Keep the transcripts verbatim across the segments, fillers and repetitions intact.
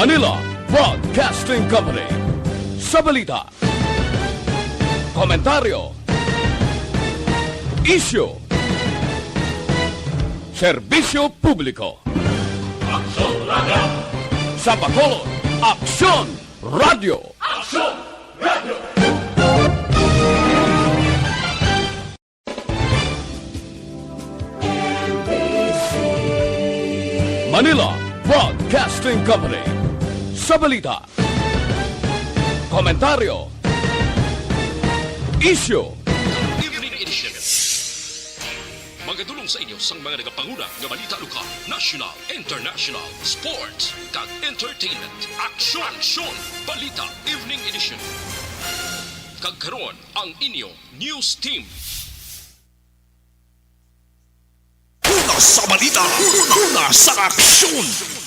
Manila Broadcasting Company. Sa balita, komentaryo, isyu, serbisyo publiko. Aksyon Radio. Sa Bacolod, Aksyon Radio. Aksyon Radio. Manila Broadcasting Company. Sa balita, komentaryo, isyu. Evening Edition. Magadulong sa inyo sang mga nagapanguna nga balita lokal, national, international, sports, kag entertainment. Aksyon! Aksyon! Balita Evening Edition. Kag karon, ang inyo news team. Una sa balita, una sa aksyon.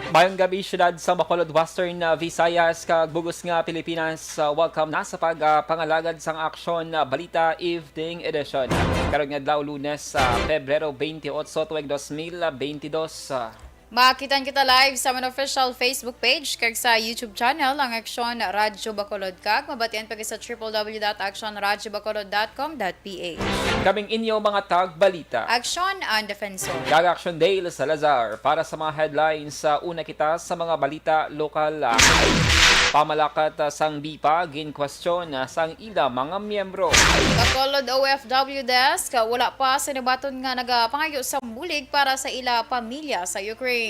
Mayong gabi, siyudad sa Bacolod, Western, uh, Visayas, kag bug-os nga Pilipinas. Uh, welcome na sa pag, uh, pangalagad sang Aksyon, uh, Balita Evening Edition. Karon nga adlaw, Lunes, uh, Pebrero twenty-eight, tuig dos mil twenty-two. Uh, Makitan kita live sa amon official Facebook page kag sa YouTube channel, ang Aksyon Radyo Bacolod, kag mabatian pa sa triple W dot aksyon radyo bacolod dot com dot P H. Kaming inyo mga tagbalita. Aksyon ang defensor. Kag Aksyon Dale Salazar para sa mga headlines. Sa una kita sa mga balita lokal, ah, pamalakat, ah, sang BIPA, ginkwestiyon, ah, sang ila mga miyembro. Bacolod O F W Desk, wala pa sinabaton nga nagapangayo sang bulig para sa ila pamilya sa Ukraine.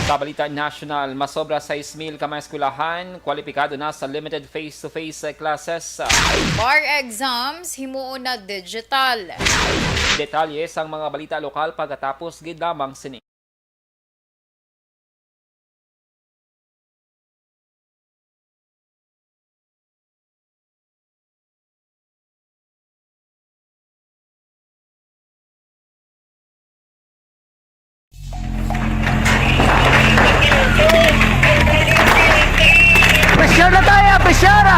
Sa balita nasyonal, masobra sais mil ka mga eskwelahan kwalipikado na sa limited face-to-face classes. Bar exams himuon na digital. Detalye sang mga balita lokal pagkatapos gid lamang sini. Pressure na tayo! Pressure!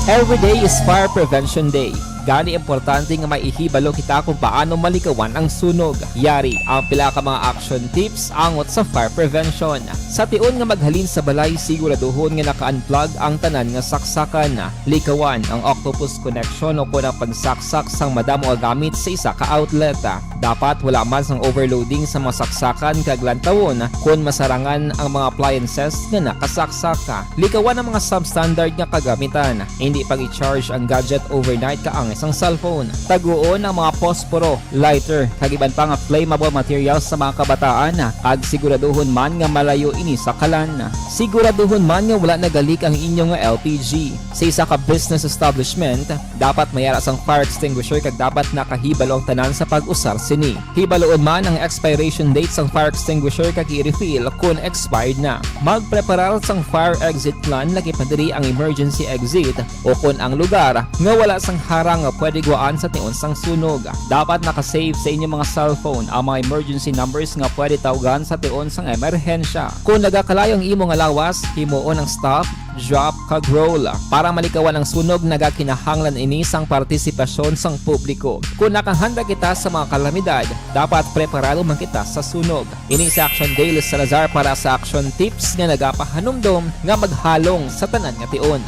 Every day is Fire Prevention Day. Gani, importante nga may ihibalo kita kung paano malikawan ang sunog. Yari, ang pila ka mga action tips angot sa fire prevention. Sa tion nga maghalin sa balay, siguraduhon nga naka-unplug ang tanan nga saksakan. Likawan ang octopus connection o kon ang pagsaksak sang madamo nga gamit sa isa ka outlet. Dapat wala man sang overloading sa mga saksakan kag lantawon kon masarangan ang mga appliances nga nakasaksak. Likawan ang mga substandard nga kagamitan. Hindi pag-i-charge ang gadget overnight kaangay sang cellphone. Taguon ang mga posporo, lighter, kag iban pa nga flammable materials sa mga kabataan, kag siguraduhon man nga malayo ini sa kalan. Siguraduhon man nga wala nagalik ang inyo nga L P G. Sa isa ka business establishment, dapat may ara sang fire extinguisher kag dapat nakahibalo ang tanan sa pag-usar sini. Hibaloon man ang expiration date sang fire extinguisher kag i-refill kon expired na. Magpreparar sang fire exit plan, lakip na diri ang emergency exit o kon ang lugar nga wala sang harang nga pwede gwaan sa tion sang sunog. Dapat naka-save sa inyo mga cellphone ang mga emergency numbers nga pwede tawgan sa tion sang emerhensya. Kon nagakalayo ang imo nga lawas, himuon ang stop, drop, kag roll. Para malikawan ang sunog, nagakinahanglan ini sang partisipasyon sang publiko. Kon nakahanda kita sa mga kalamidad, dapat preparado man kita sa sunog. Ini si Action Dale Salazar para sa Action Tips nga nagapahanumdom nga maghalong sa tanan nga tion.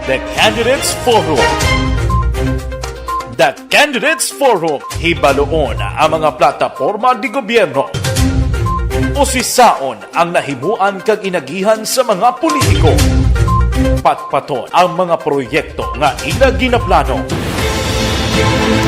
The Candidates Forum. The Candidates Forum, hibaloon ang mga plataporma de gobyerno. Usisaon ang nahimuan kag inagihan sa mga politiko. Patpaton ang mga proyekto nga ila ginaplano.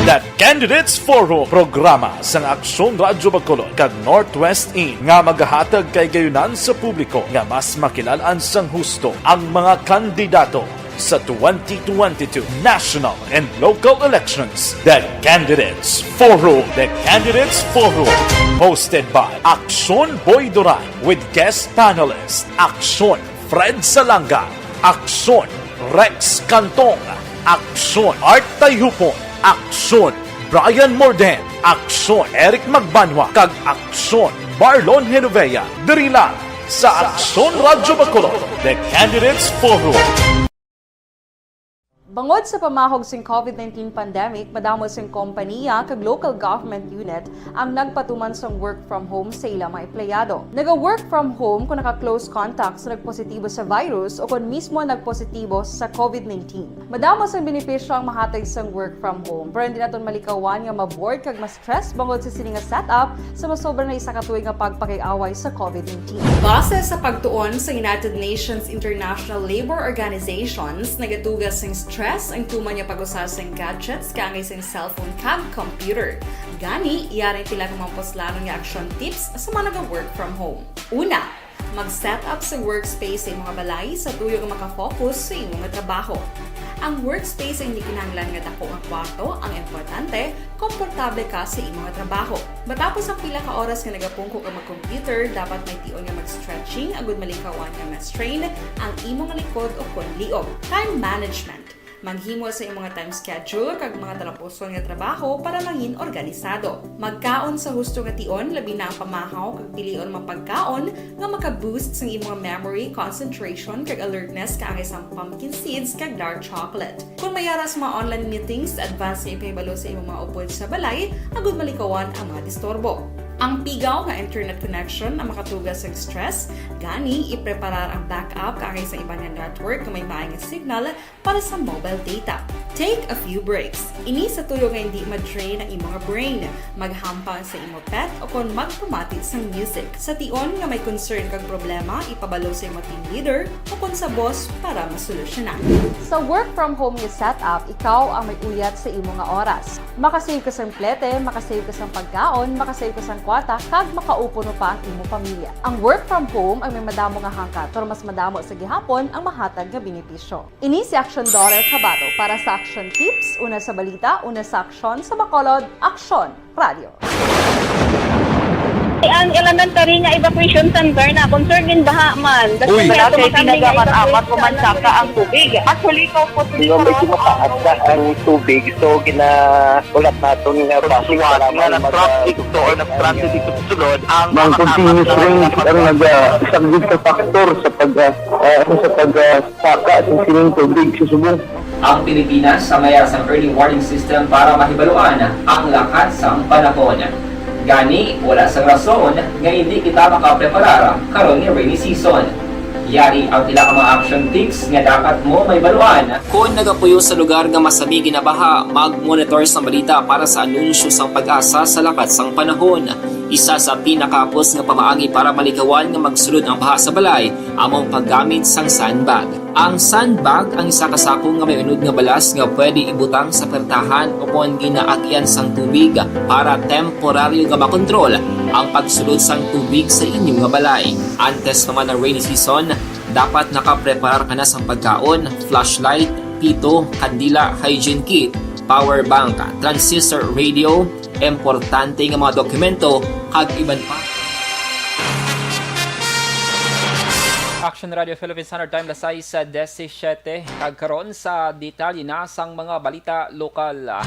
The Candidates Forum, programa sang Aksyon Radyo Bacolod kag Northwest In nga magahatag kahigayonan sa publiko nga mas makilal-an sang husto ang mga kandidato sa twenty twenty-two national and local elections. The Candidates Forum. The Candidates Forum, hosted by Aksyon Boy Duran with guest panelist Aksyon Fred Salanga, Aksyon Rex Cantong, Aksyon Art Tayhupon, Aksyon Brian Morden, Aksyon Eric Magbanwa kag Aksyon Marlon Genovea, diri lang sa Aksyon Radyo Bacolod, The Candidates Forum. Bangod sa pamahog sing COVID nineteen pandemic, madamo sing kompaniya kag local government unit ang nagpatuman sang work from home sa ila mga empleyado. Naga-work from home kon naka-close contact sa nagpositibo sa virus o kon mismo nagpositibo sa COVID nineteen. Madamo sang benepisyo ang mahatag sang work from home, pero hindi naton malikawan nga ma-bored kag ma-stress bangod sa sini nga setup sa masobra na isa ka tuig nga pagpakig-away sa COVID nineteen. Base sa pagtuon sa United Nations International Labour Organizations, nagatuga sing stress ang tuman nga pag-usa sing gadgets kaangay sing cellphone kag computer. Gani, yari pila ka mga puslanon nga action tips sa mga naga-work from home. Una, mag-set up sa workspace sa imong balay sa tuyo nga makafocus sa imo nga trabaho. Ang workspace ay hindi kinahanglan nga dako nga kwarto, ang importante, komportable ka sa imo nga trabaho. Matapos ang pila ka oras nga nagapungko ka mag-computer, dapat may tion nga mag-stretching agud malikawan nga ma-strain ang imo nga likod o kon liog. Time management. Maghimo sa imo nga time schedule kag mga talapuson nga trabaho para mangin organisado. Magkaon sa husto nga tion, labi na ang pamahaw kag pilion mga pagkaon nga maka-boost sang imo nga memory, concentration kag alertness kaangay sang pumpkin seeds kag dark chocolate. Kon may ara sa mga online meetings, advance nga ipahibalo sa imo mga upod sa balay agud malikawan ang mga disturbo. Ang pigaw nga internet connection ang makatuga sa stress, gani ipreparar ang backup kaangay sa iban nga network nga may maay nga signal para sa mobile data. Take a few breaks. Ini sa tuyo nga hindi ma-drain ang imo nga brain. Maghampang sa imo pet o kon magpamati sang music. Sa tion nga may concern kag problema, ipabalo sa imo team leader o kon sa boss para masolusyonan. Sa work from home nga setup, ikaw ang may uyat sa imo nga oras. Makasave ka sang plete, makasave ka sang pagkaon, makasave ka sang kwarta, kag makaupo no pa ang imo pamilya. Ang work from home ang may madamo nga hangkat, pero mas madamo sa gihapon ang mahatag nga benepisyo. Ini si Aksyon Dora Cabato para sa Aksyon Tips, una sa balita, una sa aksyon, sa Bacolod, Aksyon Radio. Ang elementary nga evacuation center na concern gin baha man. Uy, wala kay tinaga man amat ko man saka ang tubig. Actually, ko po medyo mataas na ang tubig, so ginaulat naton nga basi wala nga na traffic to or na transit ito sulod ang mga continuous rain ang nagasaglit sa factor sa pag ah, sa pag ah, saka sa sining tubig sa subong. Ang Pilipinas ang may sang early warning system para mahibaluan ang lakat sang panahon. Gani, wala sang rason nga indi kita makapreparar karon nga rainy season. Yari ang pila ka mga action tips nga dapat mo mahibaluan. Kon nagapuyo sa lugar nga masami ginabaha, mag-monitor sang balita para sa anunsyo sang PAGASA sa lakat sang panahon. Isa sa pinakahapos nga pamaagi para malikawan nga magsulod ang baha sa balay amo ang paggamit sang sandbag. Ang sandbag ang isa ka sako nga may unod nga balas nga pwede ibutang sa pertahan o kon ginaagyan sang tubig para temporaryo nga makontrol ang pagsulod sang tubig sa inyo nga balay. Antes pa man ang rainy season, dapat nakapreparar ka na sang pagkaon, flashlight, pito, kandila, hygiene kit, power bank, transistor radio, importante nga mga dokumento, kag iban pa. Action Radio Philippines Standard Time, alas sais disisyete, kag karon sa detalye na sang mga balita lokal.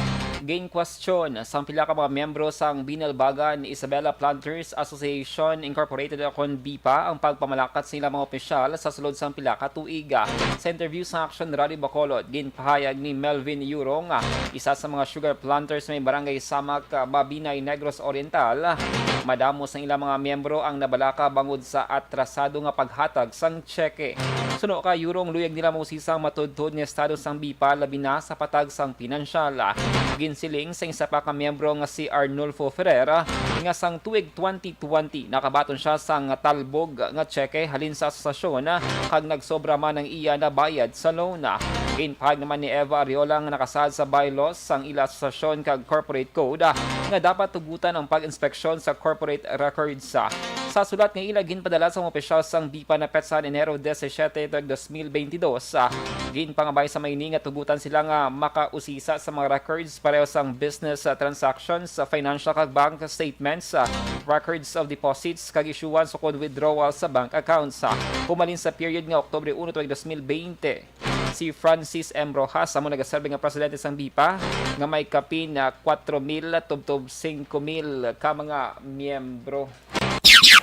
Ginkwestiyon sang pila ka mga miyembro sang Binalbagan Isabela Planters Association Incorporated o kon BIPA ang pagpamalakat sa ilang mga opisyal sa sulod sang pila ka tuig. Sa interview sa Action Radio Bacolod, ginpahayag ni Melvin Yurong, isa sa mga sugar planters may barangay Samak, Babinay, Negros Oriental, madamo sang ilang mga miyembro ang nabalaka bangod sa atrasado nga paghatag sang tseke. Suno kay Yurong, luyag nila mausisa ang matudtod nga estado sang BIPA, labi na sa patag sang pinansyal. Ginsiling sang isa pa ka miyembro nga si Arnulfo Ferrer nga sang tuig twenty twenty nakabaton siya sang talbog nga tseke halin sa asosasyon kag nagsobra man ang iya nabayad sa loan. Ginpahayag naman ni Eva Ariola nga nakasaad sa bylaws sang ila asosasyon kag corporate code nga dapat tugutan ang pag-inspeksyon sa corporate records. Sa sulat nga ila ginpadala sa mga opisyal sang BIPA na petsa Enero disisyete tuig dos mil beintidos, ginpangabay sa mga ini nga tugutan sila nga makausisa sa mga records pareho sang business, ah, transactions, ah, financial kag bank statements, ah, records of deposits kag issuance ukon withdrawal sa bank accounts, ah, humalin sa period nga Oktubre uno tuig dos mil bente. Si Francis M. Rojas, amo nagaserbi nga presidente sang BIPA, nga may kapin na kuwatro mil tubtob singko mil ka mga miyembro.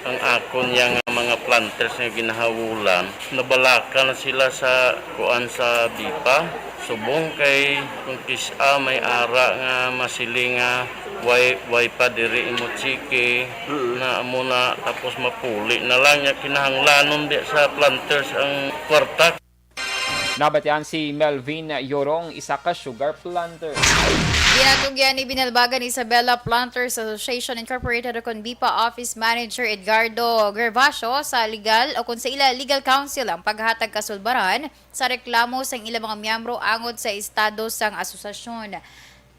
Ang akon ya nga mga planters nga ginahabulan, nabalaka na sila sa kuan sa BIPA. Subong kay kung kis-a may ara nga masiling nga way, way pa diri imo tsiki, Mm. na amo na, tapos mapuli na lang niya, kinahanglanon di sa planters ang kwarta. Nabatian si Melvin Yorong, isa ka sugar planter. Ginatugyan ni Binalbagan Isabela Planters Association Incorporated o kon BIPA Office Manager Edgardo Gervasio sa legal o kon sa ila legal counsel ang paghatag kasulbaran sa reklamo sang ila mga miyembro angod sa estado sang asosasyon.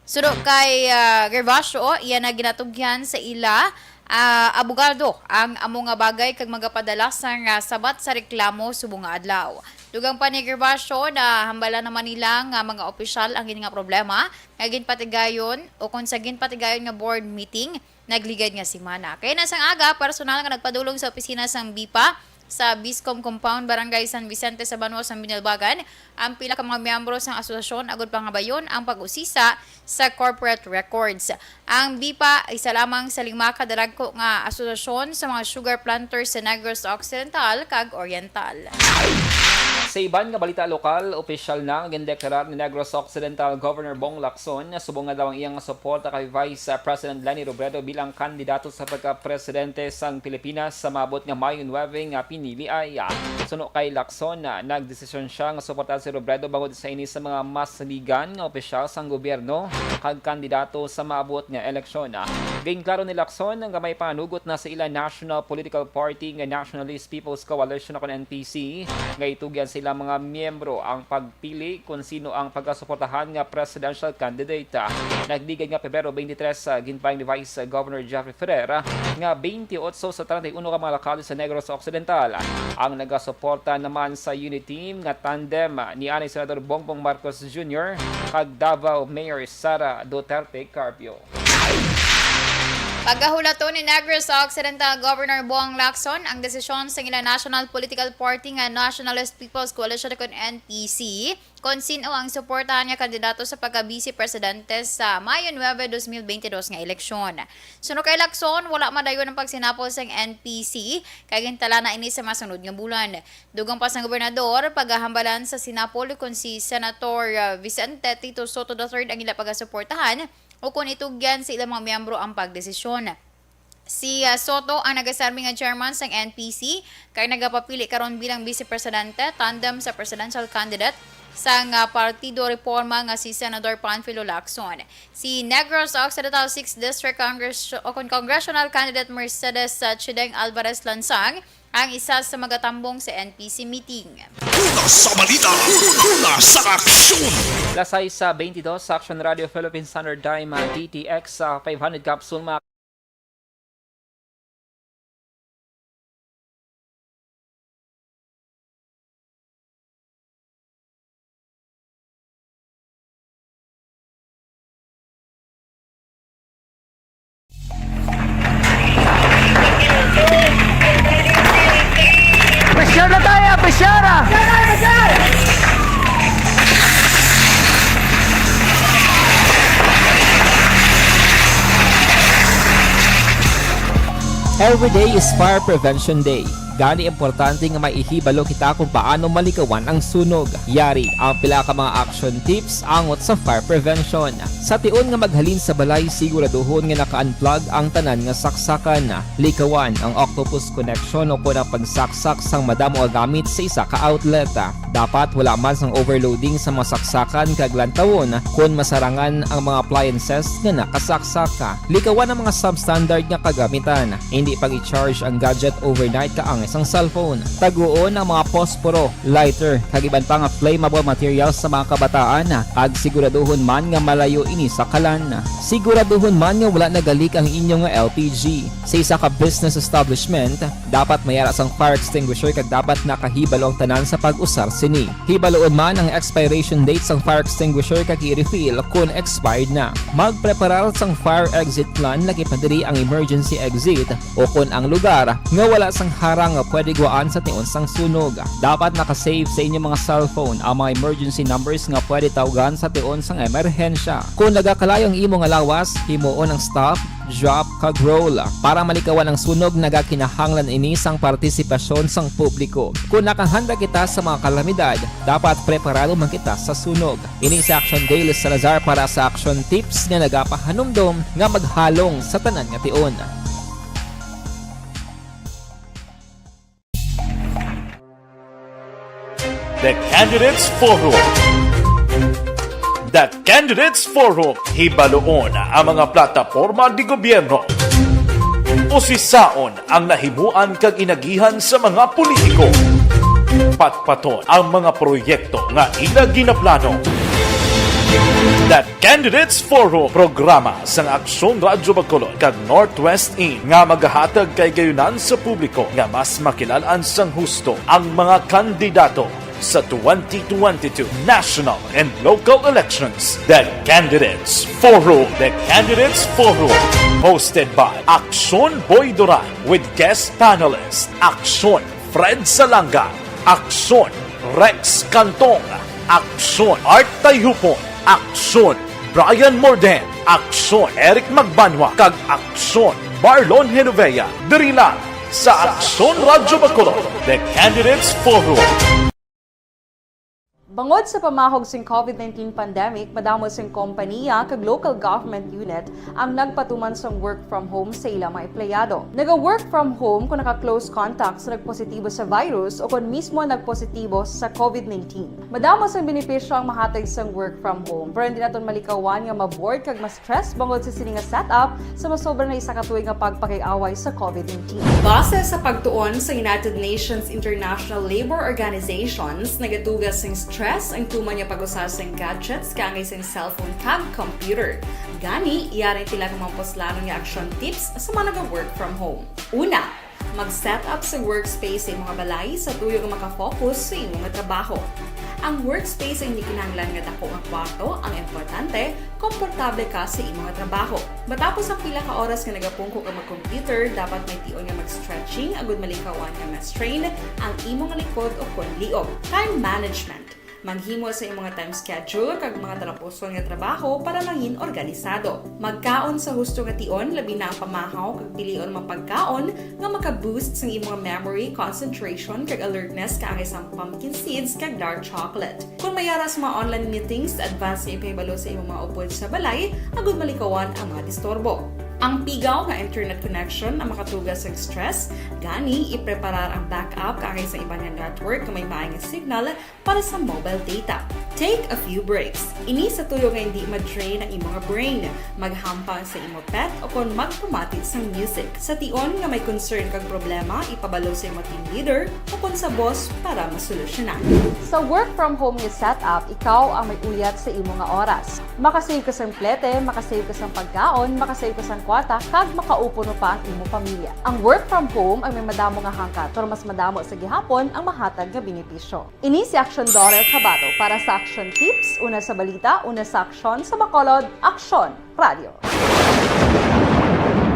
Suno kay, ah, Gervasio, iya na ginatugyan sa ila, ah, abogado ang amo nga bagay kag magapadala sang, ah, sabat sa reklamo subong nga adlaw. Dugang pa ni Gervasio, na hambala naman nila nga mga opisyal ang ini nga problema nga ginpatigayon o kon sa ginpatigayon nga board meeting nagligad nga semana. Kay na sang aga, personal nga nagpadulong sa opisina sang BIPA sa Biscom Compound, Barangay San Vicente sa banwa sang Binalbagan, ang pila ka mga miyembro sang asosasyon agud pangabayon ang pag-usisa sa corporate records. Ang BIPA isa lamang sa lima ka dalagko nga asosasyon sa mga sugar planters sa Negros Occidental kag Oriental. Sa iban nga balita lokal, opisyal na nga gindeklarar ni Negros Occidental Governor Bong Lacson subong nga daw ang iyang suporta kay Vice President Leni Robredo bilang kandidato sa pagka-presidente sang Pilipinas sa maabot nga Mayo nuebe nga piniliay. Suno kay Lacson, nagdesisyon siya nga suportahan si Robredo bangod sa ini sa mga masaligan nga opisyal sang gobyerno kag kandidato sa maabot nga eleksyon. Ginklaro ni Lacson nga may pananugot na sa ila national political party nga Nationalist People's Coalition o kon N P C nga itugyan sa ilang mga miyembro ang pagpili kon sino ang pagasuportahan nga presidential candidate. Nagligad nga Pebrero twenty-three, ah, ginpahayag ni Vice Governor Jeffrey Ferrer nga twenty-eight sa treinta y uno ka mga alkalde sa Negros Occidental ang nagasuporta naman sa unity team nga tandem ni anay Senador Bongbong Marcos Junior kag Davao Mayor Sara Duterte Carpio. Pagahulaton ni Negros Occidental Governor Bong Lacson ang desisyon sa ila national political party nga Nationalist People's Coalition o kon N P C kon sin-o ang suportahan nga kandidato sa pagka-vice presidente sa Mayo nuebe, dos mil bente dos nga eleksyon. Suno kay Lacson, wala madayon ang pagsinapol sang N P C kay gintala na ini sa masunod nga bulan. Dugang pa sang gobernador, pagahambalan sa sinapol kon si Senator, uh, Vicente Tito Sotto the third ang ila pagasuportahan o kon itugyan sa ilang mga miyembro ang pagdesisyon. Si, uh, Sotto ang nagaserbi nga chairman sang N P C kag nagapapili karon bilang vice presidente tandem sa presidential candidate sang, uh, Partido Reforma nga si Senador Panfilo Lacson. Si Negros Occidental sixth District Congress o kon congressional candidate Mercedes, uh, Chideng Alvarez Lansang ang isa sa magatambong sa N P C meeting. Una sa balita, una sa aksyon. Las sais sa twenty-dos sa Action Radio Philippine Standard Time, D T X, sa five hundred capsule, mga Pressure na tayo, pressure ah! Every day is Fire Prevention Day. Gani, importante nga may ihibalo kita kung paano malikawan ang sunog. Yari ang pila ka mga action tips angot sa fire prevention. Sa tion nga maghalin sa balay, siguraduhon nga naka-unplug ang tanan nga saksakan. Likawan ang Octopus connection o kon ang pagsaksak sang madamo nga gamit sa isa ka outlet. Dapat wala man sang overloading sa mga saksakan kag lantawon kon masarangan ang mga appliances nga nakasaksak. Likawan ang mga substandard nga kagamitan. Indi pag-i-charge ang gadget overnight kaangay sang cellphone. Taguon ang mga posporo, lighter, kag iban pa nga flammable materials sa mga kabataan, kag siguraduhon man nga malayo ini sa kalan. Siguraduhon man nga wala nagalik ang inyo nga L P G. Sa isa ka business establishment, dapat may ara sang fire extinguisher kag dapat nakahibalo ang tanan sa pag-usar sini. Hibaloon man ang expiration date sang fire extinguisher kag i-refill kon expired na. Magpreparar sang fire exit plan, lakip na diri ang emergency exit o kon ang lugar nga wala sang harang pwede gwaan sa tion sang sunog. Dapat naka-save sa inyo mga cellphone ang mga emergency numbers nga pwede tawgan sa tion sang emerhensya. Kung nagakalayo ang imo nga lawas, himuon ang stop, drop, kag roll. Para malikawan ang sunog, nagakinahanglan ini sang partisipasyon sang publiko. Kung nakahanda kita sa mga kalamidad, dapat preparado man kita sa sunog. Ini si Action Dale Salazar para sa Action Tips nga nagapahanumdom nga maghalong sa tanan nga tion. The Candidates Forum. The Candidates Forum. Hibaluon ang mga plataporma de gobyerno. Usisaon ang nahimuan kag inagihan sa mga politiko. Patpaton ang mga proyekto nga ila ginaplano. The Candidates Forum, programa sang Aksyon Radyo Bacolod kag Northwest In nga magahatag kay gayunan sa publiko nga mas makilal-an sang husto ang mga kandidato sa twenty twenty-two national and local elections. The Candidates Forum. The Candidates Forum, hosted by Aksyon Boy Duran with guest panelist Aksyon Fred Salanga, Aksyon Rex Cantong, Aksyon Art Tayhupon, Aksyon Brian Morden, Aksyon Eric Magbanwa, kag Aksyon Marlon Genovea, diri lang sa Aksyon Radyo Bacolod, The Candidates Forum. Bangod sa pamahog sing COVID nineteen pandemic, madamo sing kompaniya kag local government unit ang nagpatuman sang work from home sa ila mga empleyado. Naga-work from home kung naka-close contact sa nagpositibo sa virus o kon mismo nagpositibo sa COVID nineteen. Madamo sang benepisyo ang mahatag sang work from home, pero hindi naton malikawan nga ma-bored kag ma-stress bangod sa sini nga setup sa masobra na isa ka tuig nga pagpakig-away sa COVID nineteen. Base sa pagtuon sa United Nations International Labor Organizations, nagatuga sing stress ang tuman nga pag-usa sing gadgets kaangay sing cellphone kag computer. Gani, yari pila ka mga puslanon nga action tips sa mga naga-work from home. Una, mag-set up sa workspace sa imong balay sa tuyo nga maka-focus sa imong trabaho. Ang workspace ay hindi kinahanglan nga dako nga kwarto ang importante, komportable ka sa imong trabaho. Matapos ang pila ka oras nga nagapungko ka mag-computer, dapat may tion nga mag-stretching agud malikawan nga ma-strain ang imong likod o kon liog. Time management. Maghimo sa imong time schedule kag mga talapuson nga trabaho para mangin organisado. Magkaon sa husto nga tion, labi na ang pamahaw kag pilion ang mga pagkaon nga maka-boost sang imong memory, concentration, kag alertness kaangay sang pumpkin seeds kag dark chocolate. Kung may ara sa mga online meetings, advance nga ipahibalo sa imong mga upod sa balay agud malikawan ang mga disturbo. Ang pigaw nga internet connection ang makatuga sang stress, gani ipreparar ang backup kaangay sa iban nga network nga may maay nga signal para sa mobile data. Take a few breaks. Ini sa tuyo nga hindi ma-drain ang imong brain. Maghampang sa imo pet o kon magpamati sang music. Sa tion nga may concern kag problema, ipabalo sa imo team leader o kon sa boss para masolusyonan. Sa work from home nga setup, ikaw ang may uyat sa imo nga oras. Makasave ka sang plete, makasave ka sang pagkaon, makasave ka sang kwarta, kag makaupod pa ang imo pamilya. Ang work from home ay may madamo nga hangkat, pero mas madamo sa gihapon ang mahatag nga benepisyo. Ini si Aksyon Dorel Cabato para sa Aksyon Tips, una sa balita, una sa aksyon, sa Bacolod, Aksyon Radio.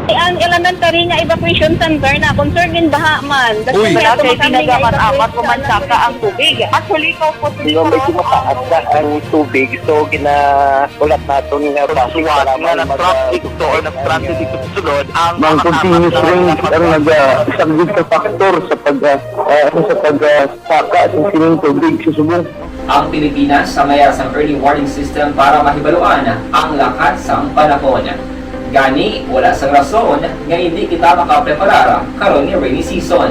Ang elementary nga evacuation center na concern din baha man. Uy, wala kay tinaga man amat ko man saka ang tubig. Actually, ko po Pero medyo mataas na ang tubig, so ginaulat naton nga basi para nga mag- nag-traffic to or nag-transit dito sa sulod ang mga continuous rain ang nag-, ah, isang big factor sa pag, ah, ah, sa pag, ah, saka sa sining tubig sa subong. Ang Pilipinas ang may ara sang early warning system para mahibaluan ang lakat sang panahon. Gani, wala sang rason nga hindi kita makapreparar karon ni rainy season.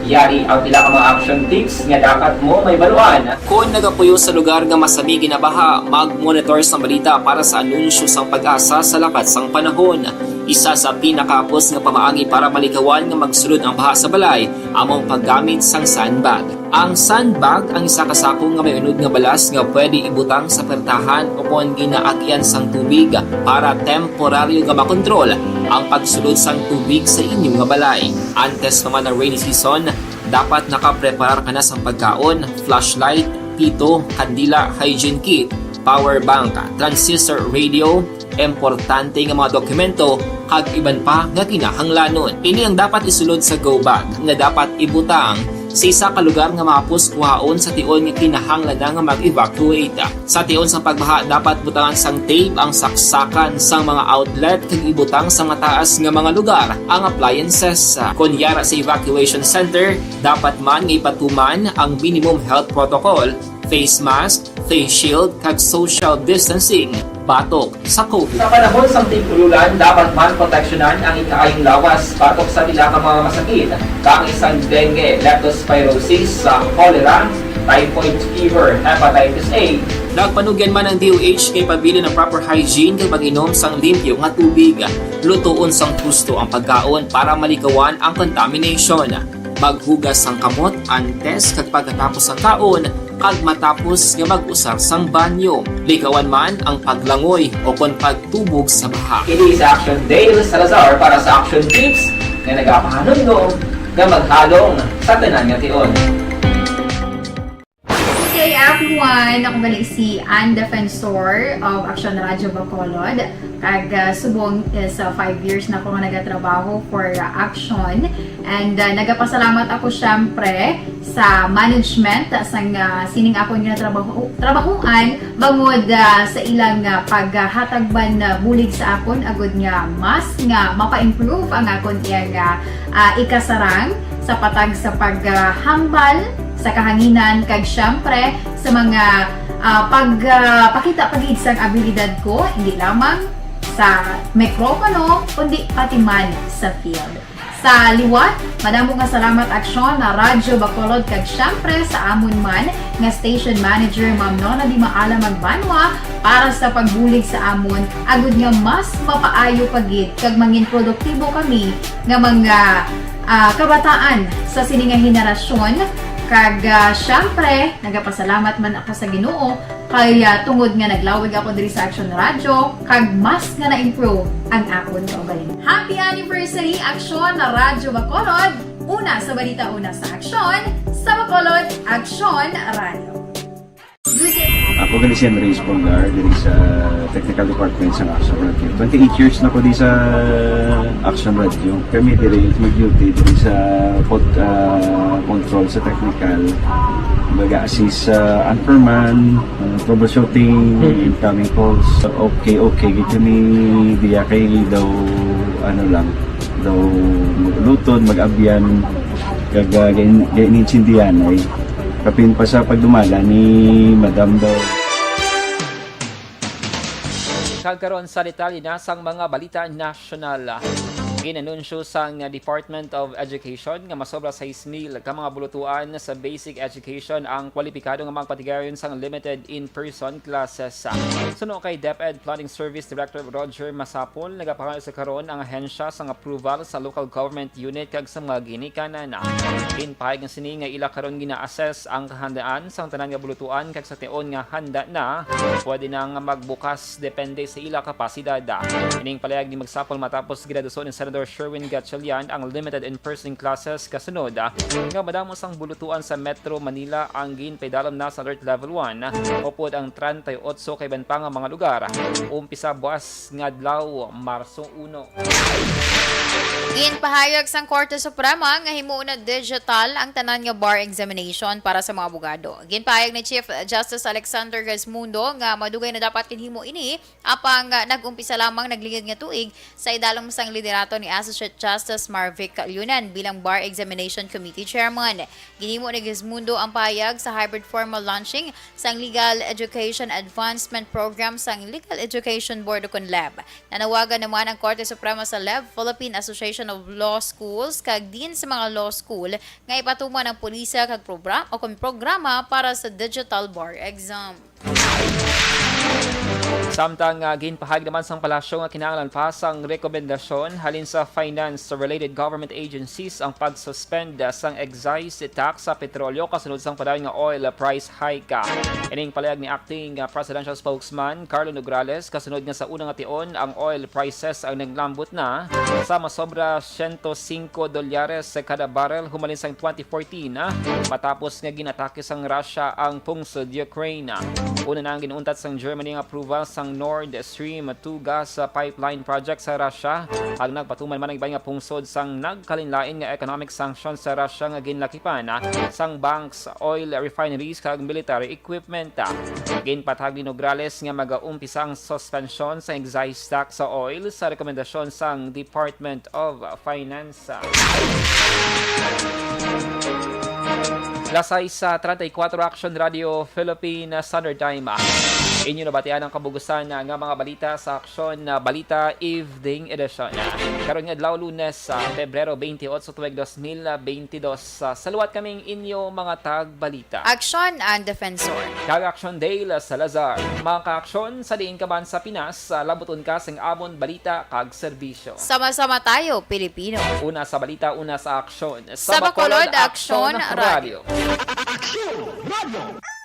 Yari ang pila ka mga action tips nga dapat mo mahibaluan. Kon nagapuyo sa lugar nga masami ginabaha, mag-monitor sang balita para sa anunsyo sang PAGASA sa lakat sang panahon. Isa sa pinakahapos nga pamaagi para malikawan nga magsulod ang baha sa balay amo ang paggamit sang sandbag. Ang sandbag ang isa ka sako nga may unod nga balas nga pwede ibutang sa pertahan o kon ginaagian sang tubig para temporaryo nga makontrol ang pagsulod sang tubig sa inyo nga balay. Antes pa man ang rainy season, dapat nakapreparar ka na sang pagkaon, flashlight, pito, kandila, hygiene kit, power bank, transistor radio, importante nga mga dokumento, kag iban pa nga kinahanglanon. Ini ang dapat isulod sa go bag nga dapat ibutang sa isa ka lugar nga mahapos kuhaon sa tion nga kinahanglan na nga mag-evacuate. Sa tion sang pagbaha, dapat butangan sang tape ang saksakan sang mga outlet kag ibutang sa mataas nga mga lugar ang appliances. Kon yara sa evacuation center, dapat man nga ipatuman ang minimum health protocol, face mask, face shield, kag social distancing batok sa COVID. Sa panahon sang tig-ulan, dapat man proteksyonan ang ikaayong lawas batok sa pila ka mga masakit, kaangay sang dengue, leptospirosis, sa cholera, typhoid fever, hepatitis A. Nagpanugyan man ang D O H kay pabilin ang proper hygiene kag pag-inom sang limpyo nga tubig, lutoon sang husto ang pagkaon para malikawan ang contamination. Maghugas sang kamot antes kag pagkatapos sang kaon, kag matapos nga mag-usar sang banyo. Likawan man ang paglangoy o kon pagtubog sa baha. Ini si Action Dale Salazar para sa Action Tips nga nagapahanumdom nga maghalong sa tanan nga tion. Good day, everyone. Ako gali si Ann Defensor of Action Radio Bacolod. Kag, ah, subong is, ah, five years na ako nga nagatrabaho for, ah, Action. And, ah, nagapasalamat ako, syempre, sa management, ah, sang, ah, sining akon nga trabaho, trabahoan, bangod, ah, sa ilang, ah, paghatag man, ah, bulig sa akon, agud nga mas nga mapa-improve ang akon iyang, ah, ah, ikasarang sa patag sa paghambal sa kahanginan, kag, syempre, sa mga, ah, pag, ah, pakita pa gid sang abilidad ko, hindi lamang sa mikropono, kundi pati man sa field. Sa liwat, madamo nga salamat, Aksyon, na Radyo Bacolod, kag, syempre, sa amon man nga station manager, Ma'am Nona Di Maala Magbanwa, para sa pagbulig sa amon, agud nga mas mapaayo pa gid kag mangin produktibo kami nga mga, ah, kabataan sa sini nga henerasyon. Kag, ah, syempre, nagapasalamat man ako sa Ginoo kay, ah, tungod nga naglawig ako diri sa Action Radio, kag mas nga na-improve ang akon kaugalingon. Happy anniversary, Aksyon na Radyo Bacolod! Una sa balita, una sa aksyon, sa Bacolod, Aksyon Radio. Ako gali si Andres Polgar, diri sa technical department sa Action Radio. Twenty-eight years na ko di sa Action Radio. Kami diri mag-duty diri sa pod-, ah, control sa technical. Baga assist sa anchorman, ah, troubleshooting, incoming calls. Okay, okay, gid kami diya kay daw, ano lang, daw mag-ulutod, mag-abyan, kag, ah, gain-, gainintindihan ay kapin pa sa pagdumala ni Madam daw. Kag karon sa detalye na sang mga balita nasyonal. Ginanunsyo sang Department of Education nga masobra sais mil ka mga bulutuan sa basic education ang kwalipikado nga magpatigayon sang limited in-person classes. Suno kay DepEd Planning Service Director Roger Masapol, nagapangayo sa karon ang ahensya sang approval sa local government unit kag sa mga ginikanan. Ginpahayag nga sini nga ila karon gina-assess ang kahandaan sang tanan nga bulutuan kag sa tion nga handa na, pwede na nga magbukas depende sa ila kapasidad. Ining palayag ni Magsapol matapos ginaduso ni Senador Sherwin Gatchalian ang limited in-person classes kasunod nga madamo sang bulutuan sa Metro Manila ang ginpaidalom na sa Alert Level one, upod ang treinta y ocho ka iban pa nga mga lugar. Umpisa buas nga adlaw, Marso uno. Ginpahayag sang Korte Suprema nga himuon na digital ang tanan nga bar examination para sa mga abogado. Ginpahayag ni Chief Justice Alexander Gesmundo nga madugay na dapat ginhimo ini, apang, ah, nag-umpisa lamang naglingid nga tuig sa idalom sang liderato ni Associate Justice Marvic Calunan bilang Bar Examination Committee Chairman. Ginhimo ni Gesmundo ang pahayag sa hybrid formal launching sang Legal Education Advancement Program sang Legal Education Board ukon leb. Nanawagan naman ang Korte Suprema sa leb, Philippine Association of Law Schools, kag Dean sa mga law school nga ipatuman ang polisiya kag program-, o kon programa para sa digital bar exam. Samtang, ah, ginpahayag naman sang palasyo nga kinahanglan pa sang rekomendasyon halin sa finance-related government agencies ang pag-suspend, ah, sang excise tax sa petrolyo kasunod sang padayon nga oil price hike. Ining palayag ni Acting, ah, Presidential Spokesman Carlo Nograles kasunod nga sa una nga tion ang oil prices ang naglambot na sa masobra siyento singko dolyares kada barrel humalin sang twenty fourteen, ah, matapos nga ginatake sang Russia ang pungsod Ukraine. Una na ang ginuuntat sang Germany nga approval sang Nord Stream two gas pipeline project sa Russia, ang nagpatuman man ang iban nga pungsod sang nagkalainlain nga economic sanctions sa Russia nga ginlakipan sang banks, oil refineries kag military equipment. Ginpatag ni Nograles nga magaumpisa ang suspensyon sa excise tax sa oil sa rekomendasyon sang Department of Finance. Lasay sa treinta y cuatro Action Radio Philippine Standard Time. Inyo nabatian ang kabugusan nga mga balita sa Action Balita Evening Edition. Karon nga adlaw, Lunes, sa Pebrero twenty-eight, tuig dos mil twenty-two. Sa, sa liwat kaming inyo mga tagbalita. Action and Defensor. Kag Action Dale Salazar. Mga ka-aksyon, sa diin ka man sa Pinas, sa labuton ka sing amon balita kag serbisyo. Sama-sama tayo, Pilipino. Una sa balita, una sa aksyon. Sa Bacolod, Aksyon Radio. Aksyon Radio.